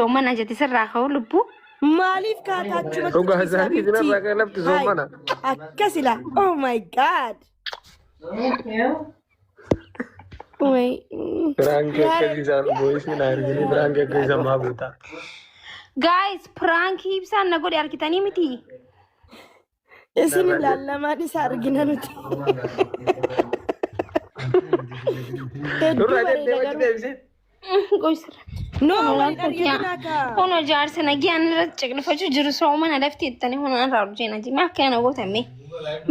Soomana jette sirraa ka'u lubbuu. Maaliif kaataa achumatti Dhugaa ciisaa isaanii biiftii? sinarraa kan lafti Hayi soomana. akkasila. Oh my God. Way. Piraankii Yaa akkasii Rabbi. isaan boo'isni na arganii piraankii akkasii isaan maa guutaa. Guys, piraankii ibsaan na godhe argitanii miti. Isin ilaallamaan isa argina nuti. Hedduu Nurraa bareeda jettee wajji garuu. deebisee. Goysirra. No Kun waliin waan fatiyaa. argatinaa kaa. Kun jaarsa nagiyaan irratti ciqilfachuu jiru soomana lafti ittanii kun irraa hojjeena ji. Maa akkana gootan mee?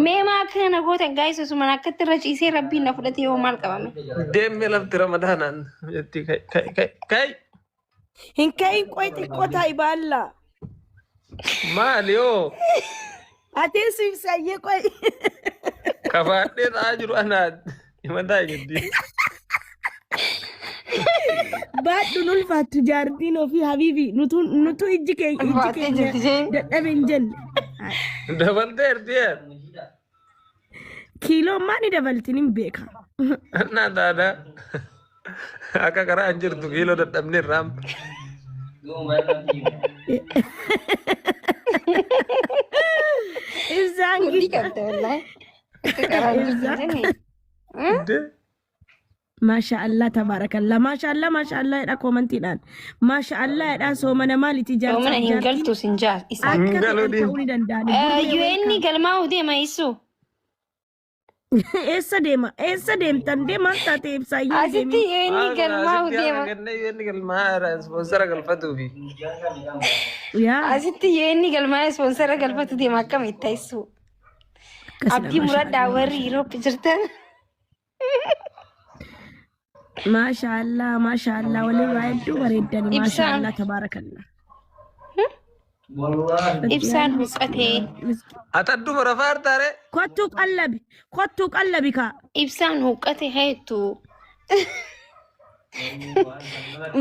Mee maa akkana gootan gaayis osuma akkatti irra ciisee rabbiin na fudhate yoo maal qabame? Deemee lafti ramadaanaan jetti kai kai kai kai. Hin ka'iin qoy xiqqoo taa'i baalla. Maali yoo Ati siif sayyee qoy. kafaadhee ta'aa jiru anaa himataa jirti. Baadhuun ulfaattu jaartiin ofii habiibi nutu nutu ijji keenya ijji Ulfaattee keenya jirti isheen. dadhabe hin jenne. Dabaltee erti Kiiloo maani dabaltin hin beeka. Annaa taata akka karaa hin jirtu kiiloo dadhabne irraa. Ibsaan Gudii qabda wallaahi. Akka karaa hin jirtu Ibsaa. hin jenne. Iddee. Maasha Allah tabaarakallaa maasha Allah maasha Allah jedha koomantiidhaan maasha Allah jedha soomana maaliti Soomana jaarsaaf hin jaartiin galtu sin jaa isa. Hin akka galu fedhan dhiin. ta'uu ni danda'ani gurmee UN welcome galmaa'uu deema isu. eessa deema eessa deemtan dee maal taate ibsaayyuu hin Asitti deemin UN Maal kun galmaa'uu asitti haala deema. kennee yoo inni galmaa ispoonsara galfatuufi. yaa Asitti UN galmaa'ee ispoonsara galfatu deema akkam itti isu. akkasidha Abdii maasha muradhaa Allah warri maasha Yuuroop jirtan. Maasha Allah maasha Allah walirraa hedduu bareeddani maasha Ibsaan Allah tabaarakallaa ibsaan Fatiyaan huqqatee miskiina miskiina Ati adduma rafaa hartaare. kottuu qallabi kottuu qallabi kaa ibsaan huqqate heettu.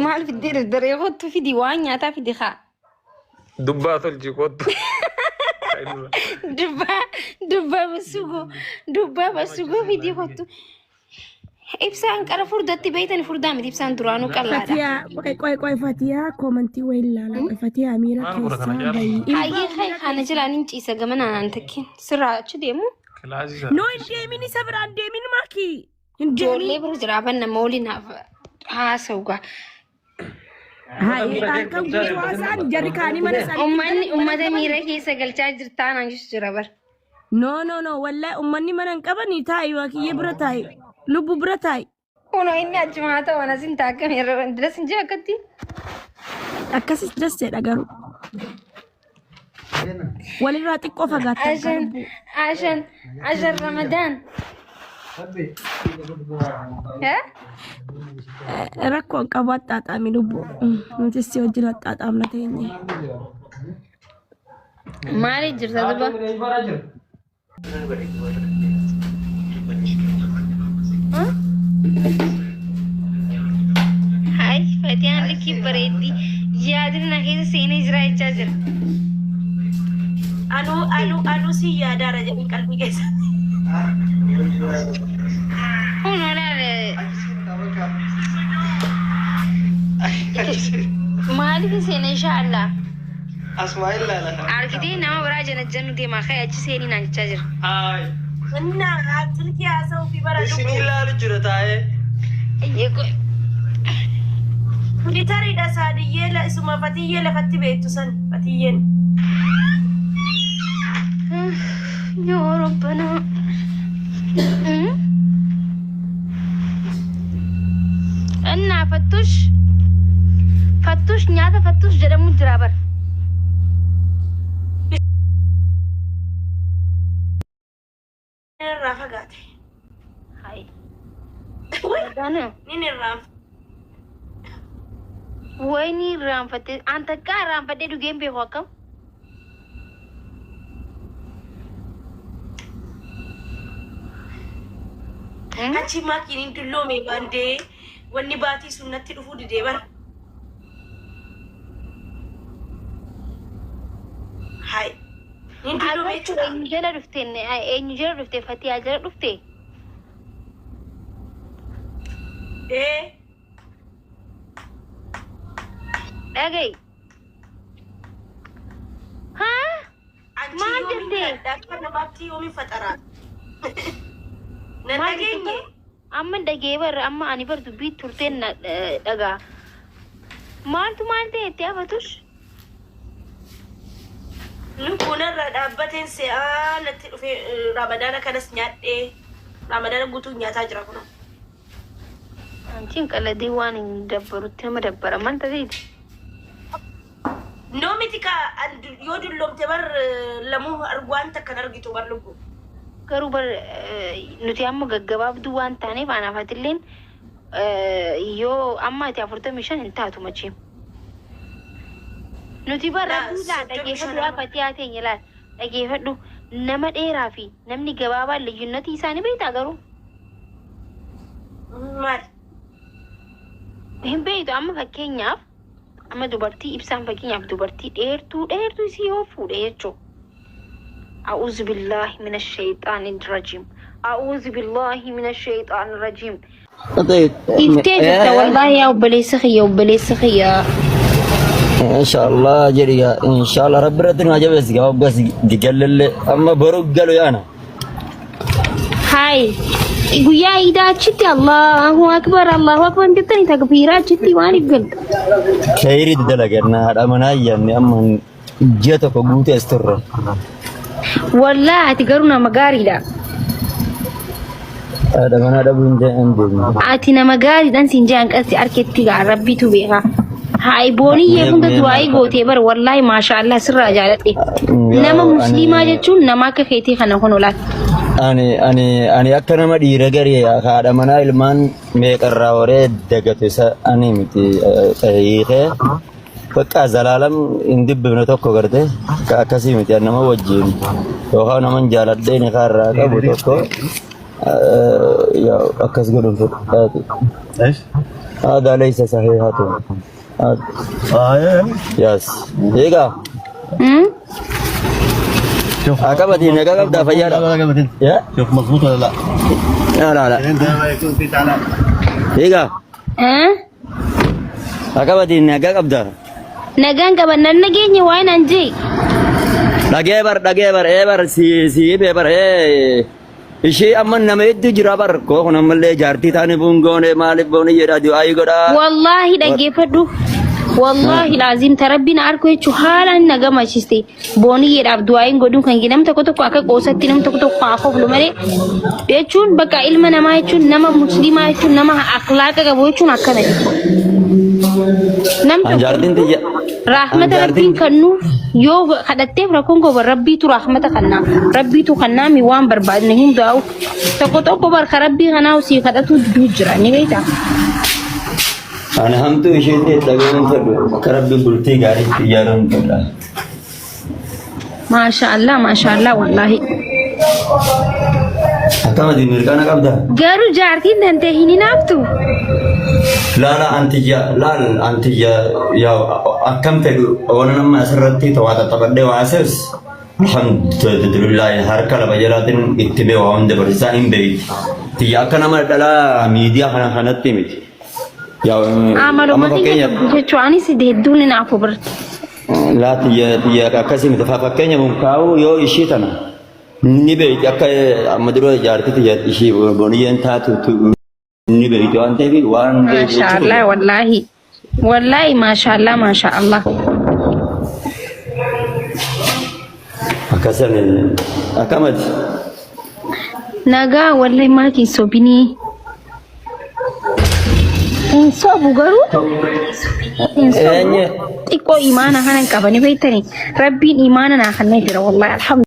Maal fiddee daree kottu fidi waan nyaataa fidi kaa. Dubbaa tolchi kottu. Dubbaa dubbaa basugoo dubbaa basugoo fidii kottu. Ibsaan qara furdatti beeytan furdaa miti ibsaan duraanuu qallaadha. Fatiyaa qoy qoy qoy Fatiyaa koomantii wayi ilaala qoy Fatiyaa miira Maal godha kana keessaa jaarsa? bayi hin Hayyee bahu kai miira kana keessa. jiraan hin ciisa gamanaan an takkiin sirraa achi deemu. Kilaasii No sana. hin deemin isa biraan deemin maaki hin Ijoollee deemin. bira jira ban nama waliin haasa'u gaa. Hayi halkan guutuu haasa'an jarri kaanii mana isaaniitti hin Uummanni galan mana hin uummata miira qabani. keessa galchaa jirtaa naan jechu jira bar. No no no wallahi uummanni mana hin qabani taa'i waakiyyee bira taa'i lubbu bira taa'i. Kunoo inni achuma haa ta'u anas hin taakkame irra diras hin jiru akkatti. Akkasis das jedha garuu. Walirraa xiqqoo fagaattan ka Ashan lubbuu. ashan ashan Ramadaan. Eh? Rakkoo hin qabu axxaaxaami lubbuu. Nutis si wajjin axxaaxaamna teenye. Maaliif jirta duba? Hai, Fatiyaan likkii bareeddi. Yaadni na keessa seenee jira jechaa jira. Anuu anuu anuu si yaadaara jedhin qalbii keessa. Kun olaal maaliif seena inshaallah. Asuma ilaala. Argitee nama biraa janajjannu deema ka'e achi seenii naan jechaa jira. Haay. Innaa silkii haasa'uu fi bara Isin lubbuu. ilaalu jira taa'ee. Ayyee qoy. Militariidha saadiyyee la isuma fatiyyee lafatti beektu san fatiyyeen. Yaa Rabbanaa. Innaa fattush fattush nyaata fattush jedhamu jira bar. Irraa fagaate. Hai. Way Wadaana. nin irraa Wayni irraanfatte an takkaa irraanfadhee dhugeen beeku akkam. Achi maakiin hin dulloome baandee wanni baatii sun natti dhufuu didee bara. Hai. Hin dulloome Agartuu jechuudha. eenyu jala dhufte eenyu jala dhufte Fatiyaa jala dhufte. Ee. Dhaga'i. Haa? Anchi Maal yoomiin jette? nyaadha? Akka namaatti yoomiin faxaraa? Nan Maal dhageenye? jette? Amma dhagee bar amma ani bar dubbii turteen na dhagaa. Maaltu maal ta'e itti hafatush? Lubbuun irra dhaabbateen se'aa natti dhufee ramadaana kanas nyaadhee ramadaana guutuu nyaataa jira kunoo. Anchiin qaladii waan hin dabbarutti nama dabbara maal tateeti? No miti ka yoo dulloomte bar lamuu waan takka hin argitu bar lubbuu. Garuu bar nuti amma gaggabaabduu waan taaneef anaaf atilleen yoo amma ati 45 hin taatu macheem. Nuti bar Laa rabbii laa 35 dhageeffadhu amma. akka ati haateenye laal dhageeffadhu nama dheeraa fi namni gabaabaan liyyunnatii isaanii beektaa garuu. Maal? Hin beektu amma fakkeenyaaf amma dubartii ibsaan fakkeenyaaf dubartii dheertuu dheertuu isii yoo fuudhe jechuudha. A'uuzu billaahi mina shayxaani rajiim. A'uuzu billaahi mina shayxaani rajiim. Iftee jirta wallaahi yaa obboleessa kiyya obboleessa kiyya. Inshallah jedhi gaa inshallah rabbi irratti nu haa jabeessi gaa waggas gallalle amma boru galu yaana. Haay guyyaa iidaa achitti Allahu akbar Allahu akbar jettanii takbiiraa achitti maaliif galta? Khayrii dalaganna haadha manaa yaanne amma ji'a tokko guutee as turre. Wallaahi ati garuu nama gaariidha. Haadha manaa dhabuu hin dandeenye. Ati nama gaariidhaan siin jedhan qasti harketti gaa rabbiitu beeka. Haay booniyyee Mee hunda mee du'aa'ii maal gootee bar wallaahi maashaallah sirraa jaaladhe. Nama Yaa ani musliimaa jechuun nama akka keetii kana kun olaat. ani ani ani akka nama dhiira garii haadha manaa ilmaan meeqarraa horee dagatu isa ani miti hiikee bakka zalaalam hin dubbifne tokko garte ka akkasii miti ani nama wajjin yookaan naman jaaladhee ni kaarraa qabu tokko yaa akkas godhuun fedhu. ايش؟ هذا ليس صحيحة. اه Yes. Egaa شوف Akabati nagaa qabdaa fayyaadha. لا لا قبل انت Yaa? شوف مضبوط ولا لا؟ La la la. انت ما يكون في تعليق Egaa akabati nagaa qabdaa. Nagaan qaban nan nageenye waa'ee naan jee. Dhagee bar dhagee bar ee bar si si himee bar ee ishee amma nama hedduu jira bar koo kun ammallee jaartii taane buungoone maaliif booni jedha du'aayii godhaa. Wallaahi dhaggeeffadhu. Wallaahi laazim ta rabbiin arku jechuun haalaan na gammachiiste. Booniyyeedhaaf du'aayin godhuun kan nam tokko tokko akka qoosatti nam tokko tokko haa koflu malee jechuun bakka ilma namaa jechuun nama musliimaa jechuun nama akhlaaqa qabu jechuun akkana jechuudha. Nam An tokko jaartiin tiyya an Rahmata jaartiin rabbiin kennuuf yoo kadhatteef rakkoon koo rabbiitu rahmata kennaa rabbiitu kennaa mi waan barbaadne hundaa'u tokko tokko barka rabbii kanaa sii kadhatu duu jira ni beektaa. Ani hamtuu isheetti dhaga'uun fedhu akka rabbi bultii gaariitti ijaaruun fedha. Maasha Allah maasha Allah wallaahi. Akkamati mirqaana qabda? Garuu jaartiin tantee hin hinaaftu. Laala antiyya laal antiyya yaa akkam fedhu waan nama asirratti waa tattaphadhee waa sees alhamdulillah harka lama jalaatiin itti bee waa hunda barsiisaa hin beeyti. Tiyya akka nama dhalaa miidiyaa kana kanatti miti. Yaa amma Amaluma tiyya fakkeenyaaf qabdu jechuun anis hedduun hinaafu bira. Laa tiyya tiyya akkasii miti fakkeenya munkaa'uu yoo ishii tana ni beeyti akka amma dura jaartii tiyya ishii boniyyeen taatu ni beeyti waan ta'eef waan beeku Maasha Allah wallaahi. Wallaahi maasha Allah maasha Allah. Akkasan akkamati. Nagaa wallahi maaki hin sobinii. Hin sobu garuu hin sobu. Eenye Xiqqoo imaana kana hin qabani beektanii rabbiin imaana naa kennee jira wallahi alhamdulillah.